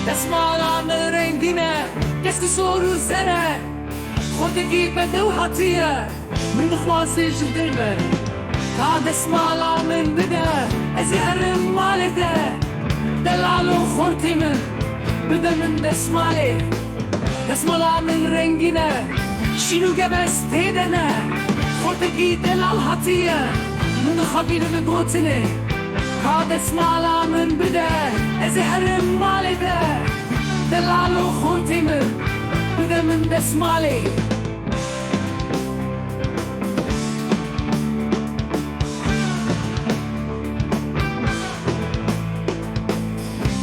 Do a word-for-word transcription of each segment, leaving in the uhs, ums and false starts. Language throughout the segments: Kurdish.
Desmala min rengîn e, destî sor û zer e. Xortekî bedew hatiye, min dixwaze ji vir be. Ka desmala min bide, ez ê herim malê te. Delalo xortê min, bide min desmalê. Desmala min rengîn e, şîn û gebez tê de ne. Xortekî delal hatiye, min dixapîne bi gotinê. Ka desmala min bide, ez ê herim malê te. Delalo xortê min, bide min desmalê.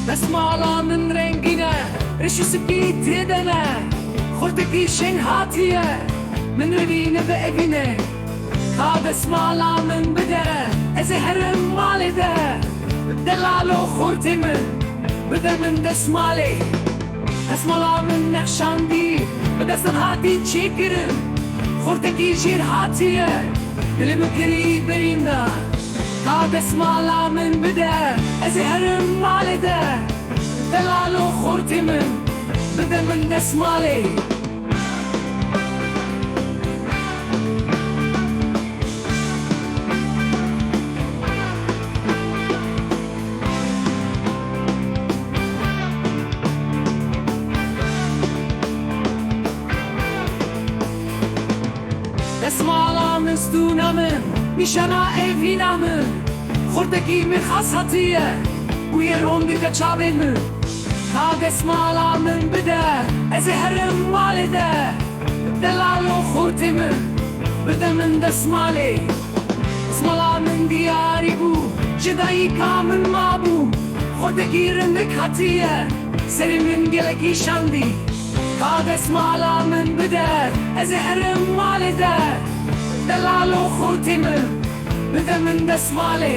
Desmala min rengîn e, reş û spî tê de ne. Xortekî şeng hatiye, min revîne bi evînê. Ka desmala min bide, ez ê herim malê te. Delalo xortê min, bide min desmalê. Desmala min nexşandî, bi destan hatî çêkirin. Xortekî jêr hatiye, dilê min kirî birînda. Ka desmala min bide, ez ê herim malê te. Delalo xortê min, bide min desmalê. Desmala min stûna min, nîşana evîna min. Xortekî min xas hatiye, û yê ron dike çavên min. Ka desmala min bide, ez ê herim malê te. Delalo xortê min, bide min desmalê. Desmala min diyarî bû, ji dayika min mabû. Xortekî rindik hatiye, serê min gelekî şandî. Ka desmala min bide, ez ê herim malê te. Delalo xortê min, bide min desmalê.